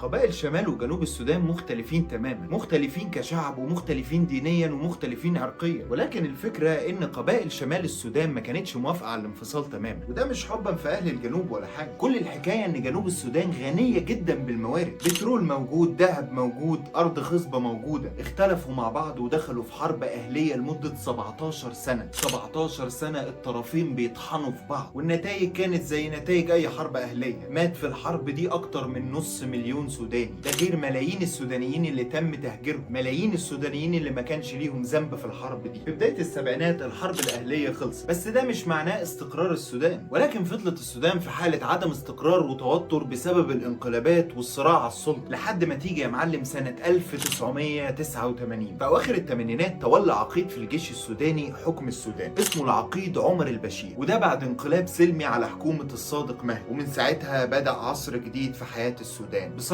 قبائل شمال وجنوب السودان مختلفين تماما، مختلفين كشعب ومختلفين دينيا ومختلفين عرقيا، ولكن الفكرة ان قبائل شمال السودان ما كانتش موافقة على الانفصال تماما، وده مش حبا في اهل الجنوب ولا حاجة. كل الحكاية ان جنوب السودان غنية جدا بالموارد، بترول موجود، ذهب موجود، ارض خصبة موجودة. اختلفوا مع بعض ودخلوا في حرب اهلية لمدة 17 سنة. 17 سنة الطرفين بيطحنوا في بعض، والنتائج كانت زي نتائج اي حرب اهلية. مات في الحرب دي اكتر من 500,000 سوداني، ده غير ملايين السودانيين اللي تم تهجيرهم، ملايين السودانيين اللي ما كانش ليهم ذنب في الحرب دي. في بداية السبعينات الحرب الأهلية خلصت، بس ده مش معناه استقرار السودان، ولكن فضلت السودان في حالة عدم استقرار وتوتر بسبب الانقلابات والصراع على السلطة، لحد ما تيجي يا معلم سنة 1989. في أواخر الثمانينات تولى عقيد في الجيش السوداني حكم السودان، اسمه العقيد عمر البشير، وده بعد انقلاب سلمي على حكومة الصادق مهدي، ومن ساعتها بدأ عصر جديد في حياة السودان. بصراحة